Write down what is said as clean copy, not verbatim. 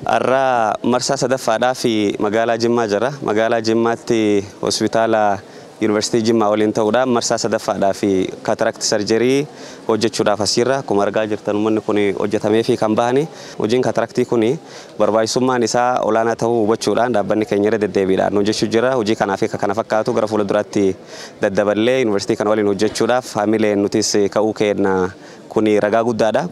Har'a marsaa sadaffaadhaa fi magaalaa Jimmaa jira. Magaalaa Jimmaatti hospitaala Yuunivarsiitii Jimmaa waliin ta'uudhaan marsaa sadaffaadhaa fi cataract surgery hojjechuudhaaf asirra akkuma argaa jirtan uummanni kun hojjetamee fi kan bahani. Hojiin kataractii kun barbaachisummaan isaa olaanaa ta'uu hubachuudhaan dhaabbanni keenya irra deddeebiidhaan hojjechuu jira. Hojii kanaaf akka kana fakkaatu gara fuulduraatti daddaballee yuunivarsiitii kana waliin hojjechuudhaaf haamileen nutis ka'uu kenna, kun ragaa guddaadha.